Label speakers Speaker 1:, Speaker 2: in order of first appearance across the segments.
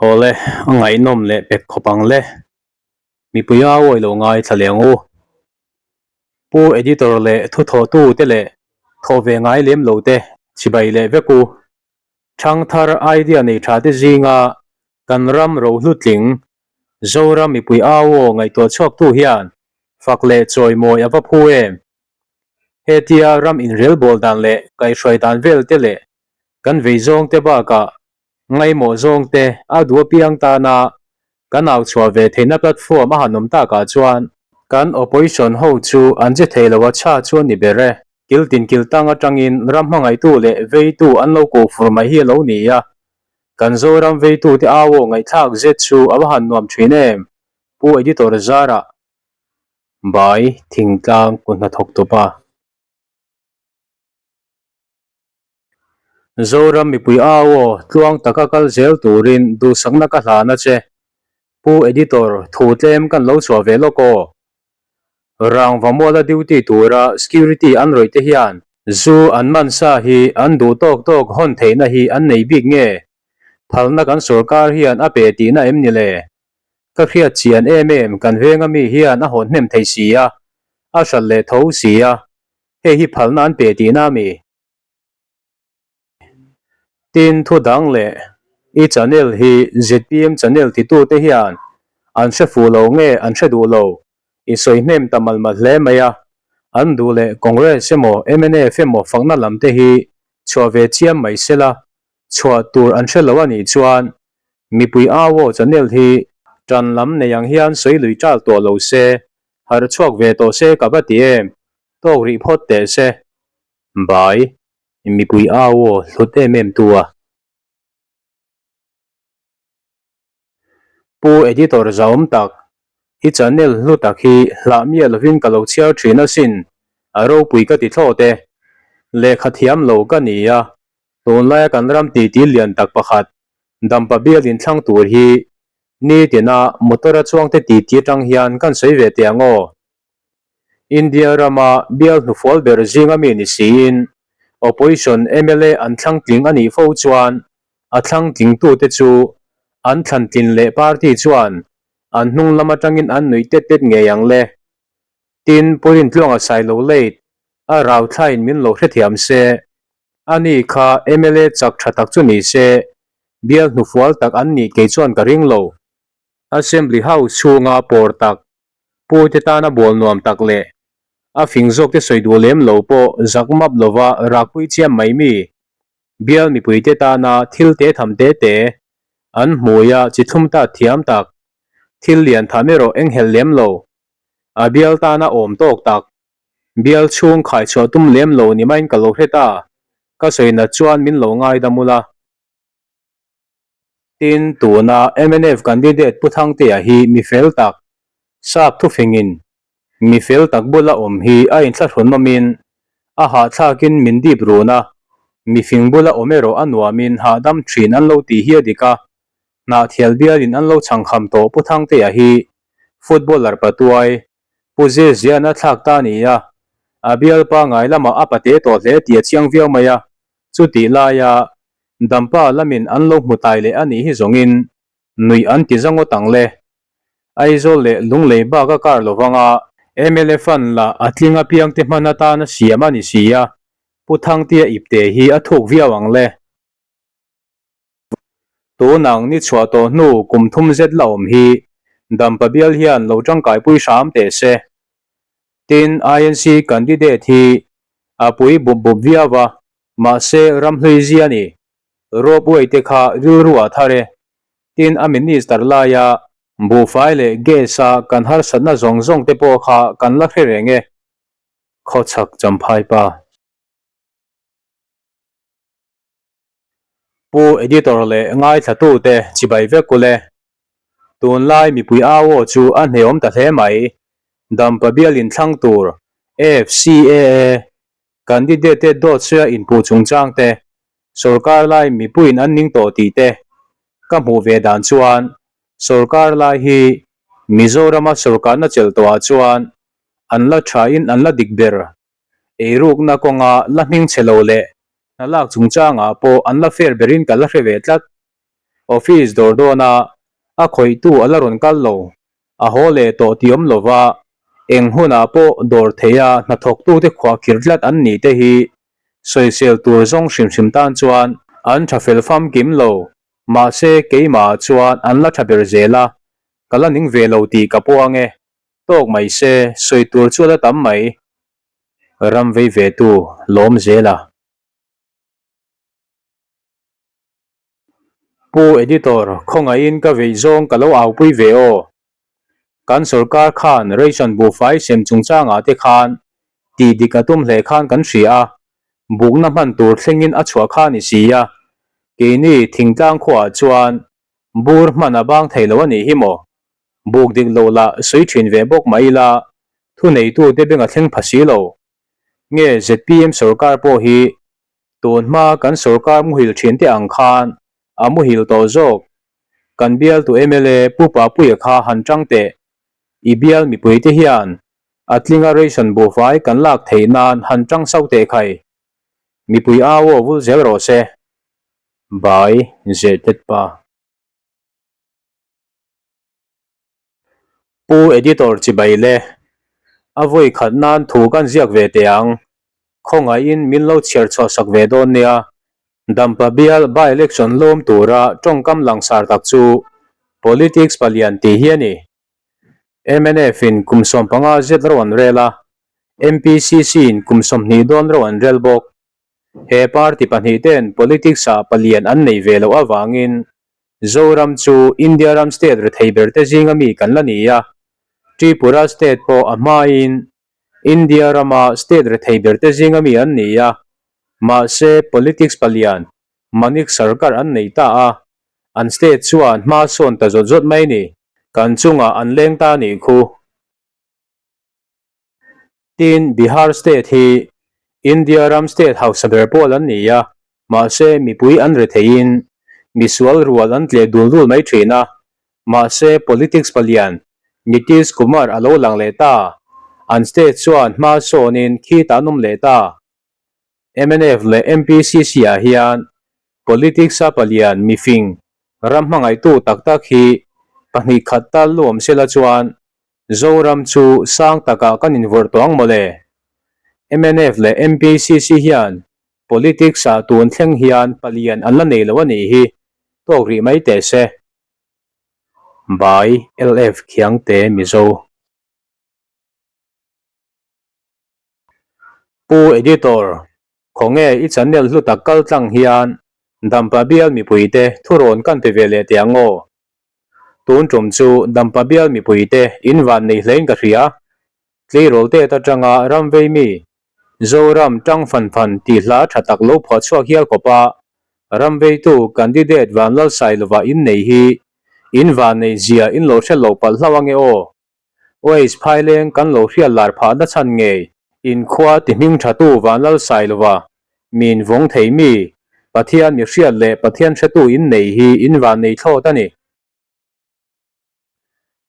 Speaker 1: Hawle, a ngaihnawm leh pek khawp ang le. Mipui a awi lo ngaithla leh ang u. Pu Editor leh thuthawhtu te leh thawh ve ngai lem lo te chibai leh vek u. Thangthar idea nei tha te zinga kan ram rohlu tling Zoram mipui au aw ngaihtuah chhuaktu hian fak leh chawimawi a va phu em? Hetia ram inrelbawl dan leh kaihhruai dan vel te leh kan vei zawng te bakah ngaimawh zawng te a duh apiang tana kan au chhuah ve theihna platform a han awm takah chuan kan opposition ho chu an che thei lo a chha chu a ni ber e. Kil tin kil tang atangin ram hmangaihtu leh veitu an lo kuh fur mai hi a lo ni a, kan Zoram veitute au aw ngaihthlak zet chu a va han nuam thin em, Pu Editor Zara Bai Thingtlang kut hnathawk tupa. Zoram mipui au aw tluang taka kal zel turin duhsakna ka hlan a che. Pu Editor, thu tlem kan lo chhuah ve lawk aw. Rangva muala duty tura security an rawih te hian zu an man sa hi an duh tawk tawk hawn theihna hi an nei bik nge? Phalna kan sorkar hian a pe tihna em ni le? Ka hriat chian em em kan venga mi hian a hawn hnem thei si a, a hralh leh tho si a, hei hi phalna an pe tihna a mi? Tin, thu dang leh i channel hi zpm channel titute hian an hre fuh lo nge an hre duh lo i sawi hnem ta mal mal hle mai a, an duh leh Congress emaw mnf emaw fakna lam te hi chhuah ve chiam mai sela chhuah tur an hre lo a nih chuan mipui au aw channel hi tan lam nei ang hian sawi lui tal tawh lo se, harh chhuak ve tawh se ka va ti em, tawk rih phawt teh se. Bai, mipui au aw hlut em em tu a. Pu Editor zaawm tak, i channel hlu tak hi hlah miah lovin ka lo chhiar thin asin, a ropui ka ti thlawt e. Lehkha thiam lo ka ni a, tunlaia kan ram titi lian tak pakhat Dampa bial inthlang tur hi nitina motor a chuangte titi atang hian kan sawi ve teh ang aw. India rama bial hnufual ber zinga mi ni siin Opposition mla an thlang tling a nih fo chuan a thlang tlingtute chu an thlan tlin leh party chuan an hnung lam atangin an nuih tet tet ngei ang le. Tin, Purin Tluanga Sailo late a rau thlain min lo hrethiam se, ani kha mla chak tha tak chu ni se, bial hnufual tak an nih kei chuan ka ring lo. Assembly House chhunga pawr tak Pute tana bual nuam tak leh a fing zawkte sawi duh lem lo pawh zak map lova rakpui chiam mai mi, bial mipuite tana thil te tham te te, an hmuia chi thlum ta thiam tak, thil lian tham erawh enghelh lem lo, a bial tana awm tawk tak, bial chhung khaichhuah tum lem lo ni maiin ka lo hre ta, ka sawi nat chuan min lo ngaidam ula. Tin, tuna mnf candidate Pu Thangtea hi mi fel tak, sap thufingin mi fel tak bula awm hi a inthlahrun nawmin a hahthlakin min dip run a, mi fing bula awm erawh a nuamin hahdam thin an lo tih hi a dik a, Hnahthial bialin an lo chhangkham tawh Pu Thangtea hi footballer patuai Pu Zezian a thlak ta a ni a, a bialpa ngai lamah a pate tawh hle tih a chiang viau mai a, chutih laia Dampa lamin an lo hmu tai leh a nih hi zawngin nuih an ti za ngawt ang le. Aizawl leh Lunglei bak a kar lovang a, mla fund lah a tling apiang te hman atana siam a ni si a, Pu Thangtea ipte hi a thuk viau ang le. Tunang ni chhuah tawh hnu kum thum zet la awm hi Dampa bial hian lo tangkaipui hram teh se. Tin, INC candidate hi a pui bup bup viau a, Mahse, ramhlui zia ni. Ropeway te kha rilru ah thar e. Tin, a minister laia buhfai leh gas a kan harsatna zawng zawng te pawh kha kan la hre reng e. Khawchhak Champhai pa. Pu Editor leh ngaithlatute chibai vek ule. Tunlai mipui au aw chu a hneawm ta hle mai. Dampa bial inthlang tur FCAA Candidate te dawt sawi a inpuh chungchang te, sorkar lai mipuiin an ning tawh tih te ka hmuh ve dan chuan sorkar lai hi Mizorama sorkarna chelh tawhah chuan an la thain an la dik ber. Eirukna kawnga la hming chhe lo leh hna lak chungchangah pawh an la fair berin ka la hre ve tlat. Office dawr dawna a khawihtu a la rawn kal lo, a haw leh tawh tih awm lova eng hunah pawh dawr theia hnathawktute khuahkhirh tlat an nih te hi sawisel tur zawng hrim hrim tan chuan an tha fel famkim lo, mahse keimahah chuan an la tha ber zel a, ka la ning ve lo tih ka puang e, tawk mai se sawi tur chu a la tam mai. Ram vei ve tu lawm zel a. Pu Editor, khawngaihin ka veih zawng ka lo aupui ve aw. Kan sorkar khan ration buhfai sem chungchangah te khan tih dik a tum hle khan kan hria a, bukna hman tur thlengin a chhuah kha ni si a, keini thingtlang khuaah chuan bur hman a bang thei lo a nih hi maw? Buk dik lo lah sawi thin ve bawk mah ila thuneitute beng a thleng pha si lo. Nge zpm sorkar pawh hi Tun hma kan sorkar muhil thin te ang khan a muhil tawh zawk. Kan bialtu mla Pu Papuia kha han tang teh. I bial mipui te hian a tlinga ration buhfai kan lak theih nan han tang sauh teh khai. Mipui au aw vul zel rawh se. Bai Zehtet pa. Pu Editor chibai le, a vawi khat nan thu kan ziak ve teh ang. Khawngaihin min lo chhiar chhuah sak ve dawn nia. Dampa bial by-election lawm tura tawngkam langsar tak chu Politics palian tih hi a ni. Mnf in kum 15 zet ro an rel a, MPCC in kum 20 dawn ro an rel bawk. He party pahnihten politics-ah palian an nei ve loh avangin Zoram chu India ram state rethei berte zinga mi kan la ni a, Tripura state pawh a hmain India rama state rethei berte zinga mi an ni a, mahse politics palian Manik Sarkar an nei ta a, an state chuan hma sawn ta zawt zawt mai ni. Kan chungah an leng ta nih khu. Tin, Bihar state hi India ram state hausa ber pawl an ni a, mahse mipui an retheiin misual rual an tleh dul dul mai thin a, mahse politics palian Nitish Kumar a lo lang leh ta, an state chuan hma sawnin khitah an awm leh ta. Mnf leh MPCC ah hian politics a palian mifing ram hmangaihtu tak tak hi pahnih khat tal luam sela chuan Zoram chu sang takah kan invawrh tawh ang mawle. Mnf leh MPCC hian politics ah tun thleng hian palian an la nei lo a nih hi tawk rih mai teh se. By LF Khiangte Mizo. Pu Editor, khawnge i channel hlu tak kal tlang hian Dampa bial mipuite thurawn kan pe ve leh teh ang aw. Tun tum chu Dampa bial mipuite in van nei hlein ka hria. Tleirawl tet atanga ram vei mi, Zoram tang fan fan tih hla tha tak lo phuah chhuak hial khawpa ram veitu candidate Vanlalsailova in nei hi in van nei zia in lo hre lo palh hlauh ange aw. Oasis phaileng kan lo hriat lar phah na chhan ngei. Inkhua ti hming thatu Vanlalsailova, min vawng thei mi, Pathian mi hriat leh Pathian hretu in nei hi in van nei thlawt a ni.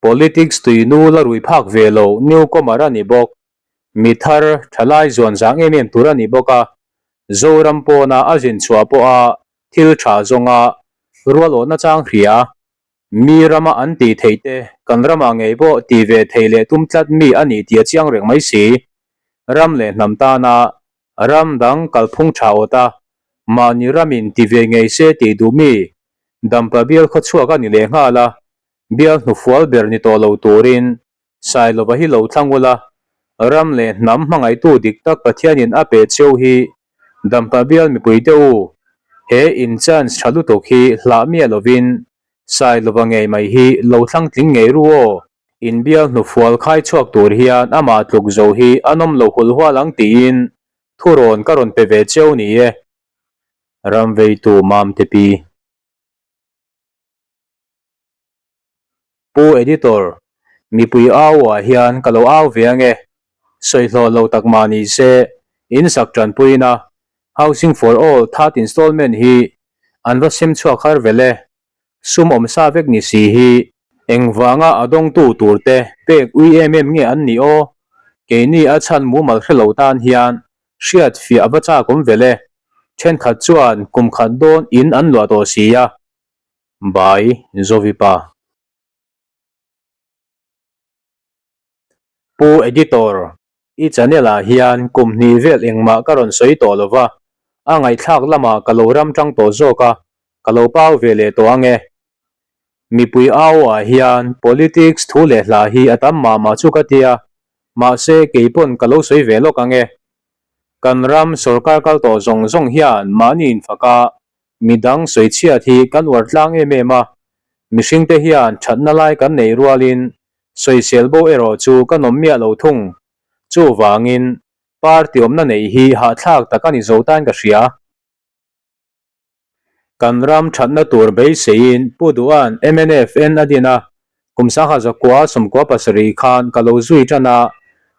Speaker 1: Politics tuinu la rui phak ve lo newcomer a ni bawk. Mi thar, thalai zuan zang em em tur a ni bawk a, Zoram pawna a zin chhuah pawha thil tha zawnga rual awhna chang hria. Mi rama an tih theih te, kan ramah ngei pawh tih ve theih leh tum tlat mi a nih tih a chiang reng mai si. Ram leh hnam tana ram dang kalphung tha awt a, mahni ramin ti ve ngei se tih duh mi Dampa bial khawchhuak a ni leh nghal a, bial hnufual ber ni tawh lo turin Sailova hi lo thlang ula, ram leh hnam hmangaihtu dik tak Pathianin a pe cheu hi Dampa bial mipuite u, he in chance tha lutuk hi hlah miah lovin Sailova ngei mai hi lo thlang tling ngei ru aw. In bial hnufual khai chhuak tur hian amah tluk zo hi a nawm lo hul hual ang tiin thurawn ka rawn pe ve cheu ni e. Ramveitu Mamte Pi. Pu Editor, mipui au ah hian ka lo au ve ange, sawi hlawh lo tak mah ni se, in sak tanpuina Housing for All third installment hi an va sem chhuak har vel e, sum awm sa vek ni si hi engvanga a dawngtu tur te pek ui em em nge an nih aw, keini a chhan mumal hre lo tan hian hriat fiah a va chak awm vel e, thenkhat chuan kum khat dawn in an luah tawh si a. By Zovipa. Pu Editor, i channel ah hian kum hnih vel engmah ka rawn sawi tawh lova, a ngaihthlak lamah ka lo ram tang tawh zawk a, ka lo pau ve leh tawh ang e. Mipui au ah hian politics thu leh hla hi a tam mah mah chu ka tia, mahse kei pawn ka lo sawi ve lawk ang e. Kan ram sorkar kal tawh zawng zawng hian mahni infak a, Midang sawichhiat hi kan uar tlang em em a, mihringte hian thatna lai kan neih rualin sawisel bo erawh chu kan awm miah lo thung. Chuvangin, party awmna neih hi hahthlak tak a ni zo tan ka hria. Kan ram thatna tur beiseiin Pu Duhan MNFN a din a, kum sangha zakua 97 khan ka lo zui tan a,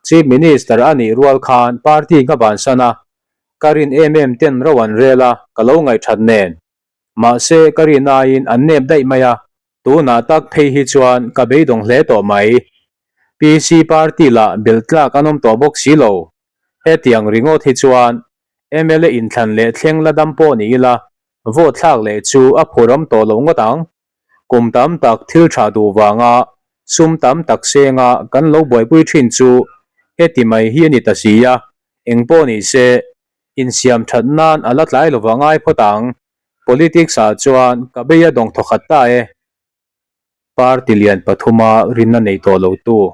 Speaker 1: Chief Minister a nih rual khan party ka bansan a, Ka rin em em ten ro an rel a, ka lo ngaihthat nen. Mahse, ka rin aiin an nep daih mai a, tunah tak phei hi chuan ka beidawng hle tawh mai. PC party lah belh tlak an awm tawh bawk si lo. Hetiang ringawt hi chuan mla inthlan leh thleng la dam pawh ni ila, vote thlak leh chu a phur awm tawh lo ngawt ang. Kum tam tak thil tha duh vanga sum tam tak senga kan lo buaipui thin chu heti mai hi a ni ta si a, Eng pawh ni se, insiam that nan a la tlai lo va ngai phawt ang. Politics ah chuan ka bei a dawng thawkhat ta e. Party lian pathuma rinna nei tawh lo tu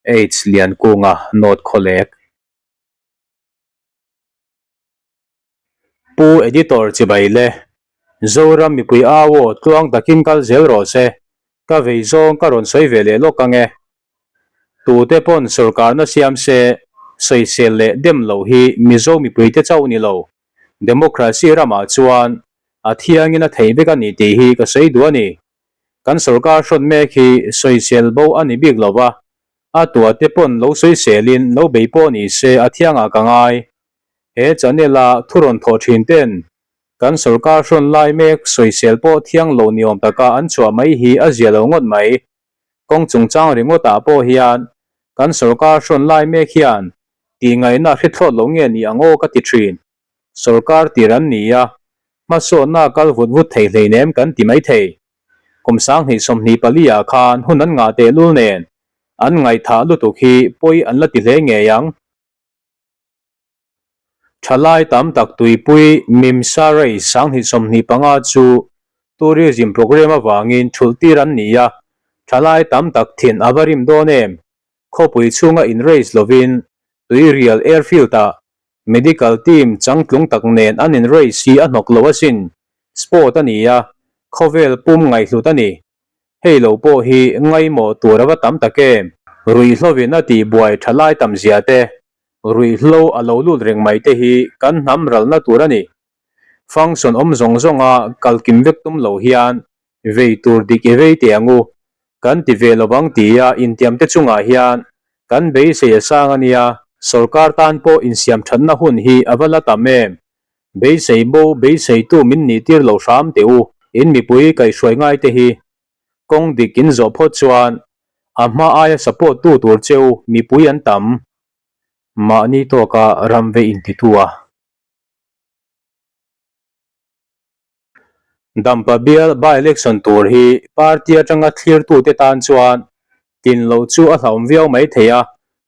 Speaker 1: H Liankunga North Khawlek. Pu Editor chibai le. Zoram mipui au aw tluang takin kal zel rawh se. Ka vei zawng ka rawn sawi ve leh lawk ang e. Tute pawn sorkarna siam se sawisel leh dem loh hi Mizo mipuite chauh ni lo. Democracy ramah chuan a thiangin a thei vek a ni tih hi ka sawi duh a ni. Kan sorkar hrawn mek hi sawisel bo a ni bik lo va, a tuate pawn lo sawiselin lo bei pawh ni se a thiangah ka ngai. He channel a thu rawn thawh thin ten kan sorkar hrawn lai mek sawisel pawh thiang lo ni awm taka an chhuah mai hi a zia lo ngawt mai. Kawng chungchang ringawt ah pawh hian kan sorkar hrawn lai mek hian tihngaihna hre thlawt lo nge ni ang aw ka ti thin. Sorkar tir an ni a, hmasawnna kal vut vut thei hleinem kan ti mai thei. Kum 2024 ah khan hun an ngah tehlul nen an ngaihthah lutuk hi pawi an la ti hle ngei ang. Thalai tam tak tuipui Mimsa Race 2025 chu tourism programme avangin thulh tir an ni a, thalai tam tak thin a va rim dawn em? Khawpui chhunga in race lovin Tuirial Airfield-ah medical team changtlung tak nen an in race hi a hnawk lo asin, sport a ni a, khawvel pum ngaihhlut a ni. Hei lo pawh hi ngaimawh tur a va tam tak em? Ruihhlovin a tihbuai thalai tam zia te Ruihhlo a lo lut reng mai te hi kan hnam ralna tur a ni. Function awm zawng zawnga kal kim vek tum lo hian vei tur dik i vei teh ang u. Kan ti ve lovang tia intiam te chungah hian kan beisei a sang a nia. Sorkar tan pawh insiam thatna hun hi a va la tam em? Beisei bo beiseitu min nih tir lo hram teh u. In mipui kaihhruai ngai te hi kawng dik in zawh phawt chuan a hma aia support tu tur cheu mipui an tam. Mahni tawka ram ve intitu a. Dampa bial by-election tur hi party atanga thlirtute tan chuan tlin loh chu a hlauhawm viau mai thei a,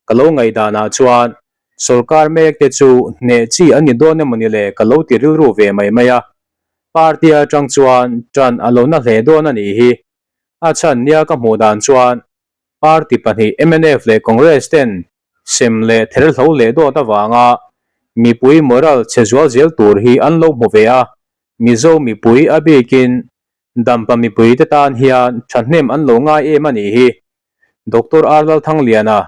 Speaker 1: ka lo ngaihdanah chuan sorkar mek te chu hneh chi an ni dawn emaw ni le ka lo ti rilru ve mai mai a. Party atang chuan tan a lo na hle dawn a nih hi. A chhan nia ka hmuh dan chuan party pahnih mnf leh Congress ten sem leh therhlo leh dawt avanga mipui moral chhe zual zel tur hi an lo hmu ve a, Mizo mipui a bikin Dampa mipui te tan hian thahnem an lo ngai em a nih hi. Doctor R Lalthangliana,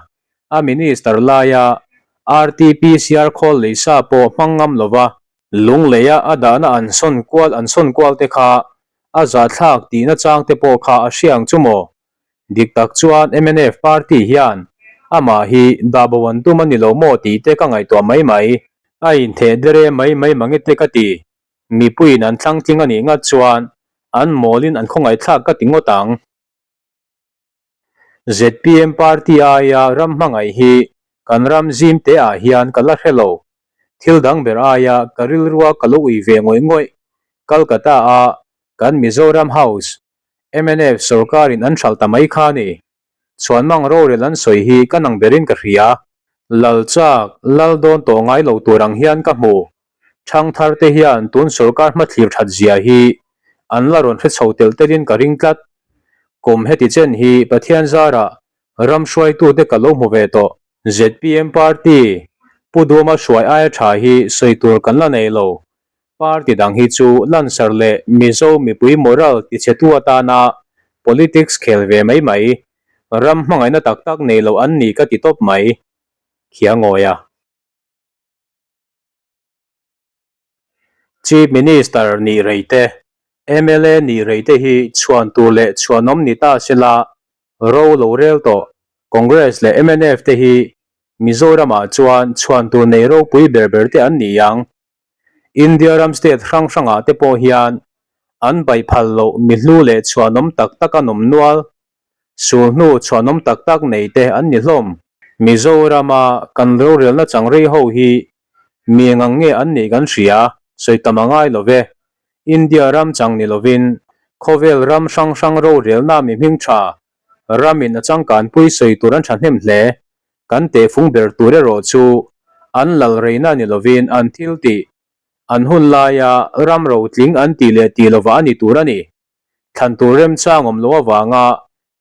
Speaker 1: a minister laia RTPCR khawl lei sa pawh hmang ngam lova lungleia a dahna an sawn kual an sawn kual te kha a zahthlak tihna chang te pawh kha a hria ang chu maw? Dik tak chuan mnf party hian amah hi dah bo an tum a ni lo maw tih te ka ngaihtuah mai mai. A intheh dere mai mai mange te ka ti. Mipuiin an thlang tling a nih ngat chuan an mawlin an khawngaihthlak ka ti ngawt ang. Zpm party aia ram hmangaih hi kan ram zim te ah hian ka la hre lo. Thil dang ber aia ka rilrua ka lo ui ve ngawih ngawih. Kolkata a. Kan Mizoram House, mnf sorkarin an hralh ta mai kha a ni. Chhuanmang rorel an sawi hi ka nang berin ka hria. Lal chak, lal dawn tawh ngai lo tur ang hian ka hmu. Thangthar te hian tun sorkar hmathlir that zia hi an la rawn hre chho telh telin ka ring tlat. Kum heti chen hi Pathian zarah ram hruaitute ka lo hmu ve tawh. Zpm party Pu Duhoma hruai aia tha hi sawi tur kan la nei lo. Party dang hi chu lansar leh Mizo mipui moral tichhetu atana politics khel ve mai mai, ram hmangaihna tak tak nei lo an ni ka ti tawp mai. Khiangawia. Chief Minister nih rei te, mla nih rei te hi chhuan tur leh chhuanawm ni ta se la, ro lo rel tawh Congress leh mnf te hi Mizoramah chuan chhuan tur nei ropui ber ber te an ni ang. India ram state hrang hrangah te pawh hian an baih phal loh mi hlu leh chhuanawm tak tak an awm nual. Sulhnu chhuanawm tak tak nei te an ni hlawm. Mizorama kan rorelna changrei ho hi mi engang nge an nih kan hria, sawi tam a ngai lo ve. India ram chang ni lovin khawvel ram hrang hrang rorelna mi hming tha ramin a changkanpui sawi tur an thahnem hle. Kan tehfung ber tur erawh chu an lal reina ni lovin an thil tih, an hun laia ram rotling an tih leh tih lovah a ni tur a ni. Thlan tur remchang awm loh avanga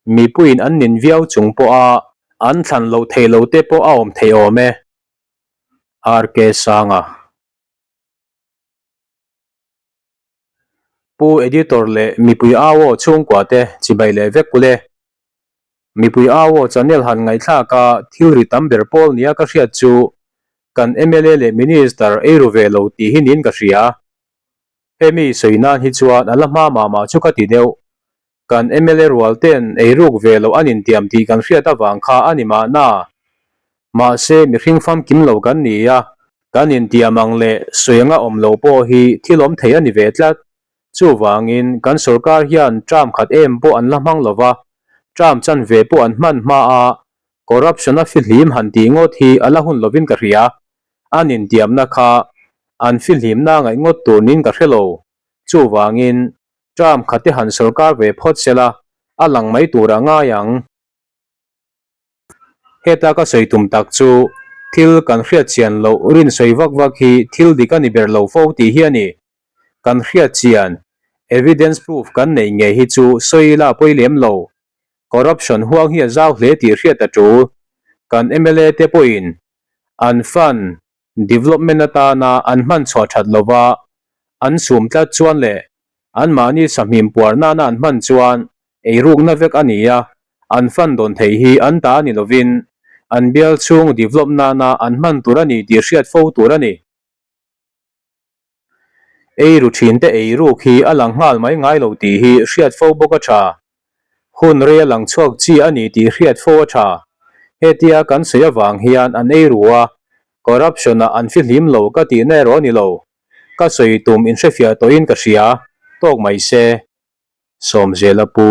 Speaker 1: mipuiin an nin viau chung pawha an thlan loh theih loh te pawh a awm theih awm e. RK Sanga. Pu Editor leh Mipui Au aw chhungkua te chibai leh vek ule. Mipui Au aw channel han ngaihthlak a thil ri tam ber pawl nia ka hriat chu kan mla leh Minister ei ru ve lo tih hi niin ka hria. Hemi sawi nan hi chuan a la hma mah mah chu ka ti deuh. Kan mla rual ten eiruk ve loh an intiam tih kan hriat avang kha a ni mahna. Mahse mihring famkim lo kan ni a, kan intiam ang leh sawi anga awm lo pawh hi thil awm thei a ni ve tlat. Chuvangin kan sorkar hian term khat em pawh an la hmang lo va, term chanve pawh an hman hma a, corruption a fihlim han tih ngawt hi a la hun lovin ka hria. An intiamna kha an fihlimna ngaih ngawt tur niin ka hre lo. Chuvangin Term khat te han sorkar ve phawt sela, a lang mai tur a ngai ang. Heta ka sawi tum tak chu thil kan hriat chian loh rin sawi vak vak hi thil dik a ni ber lo fo tih hi a ni. Kan hriat chian, evidence proof kan neih ngei hi chu sawi ila pawi lem lo. Corruption huang hi a zau hle tih hriat a tul. Kan mla te pawhin an fund Development atana an hman chhuah that lova an sum tlat chuan leh anmahni sahmim puar nana an hman chuan eirukna vek a ni a, an fund dawn theih hi an ta a ni lovin an bial chhung develop nana an hman tur a ni tih hriat fo tur a ni. Eiru thinte eiruk hi a lang nghal mai ngai lo tih hi hriat fo bawk a tha. Hun rei a lang chhuak chi a ni tih hriat fo a tha. Hetia kan sawi avang hian an eiru a, corruption-ah an fihlim lo ka tihna erawh a ni lo. Ka sawi tum inhrefiah tawhin ka hria, tawk mai se. Sawmzela pu.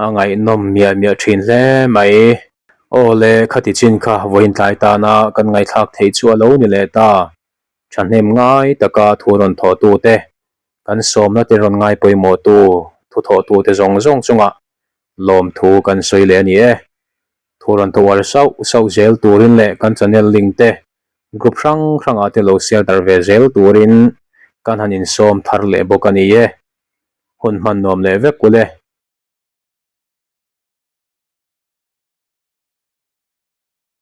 Speaker 1: A ngaihnawm miah miah thin hle mai. Aw le, khati chin kha vawiin tlai tana kan ngaihthlak theih chu a lo ni leh ta. Thahnem ngai taka thu rawn thawhtute, kan sawmna te rawn ngai pawimawhtu thu thawhtute zawng zawng chungah lawmthu kan sawi leh a ni e. Thu rawn thawh uar sauh sauh zel turin leh kan channel link te group hrang hrangah te lo share darh ve zel turin kan han insawm thar leh bawk a ni e. Hun hman nuam leh vek ule.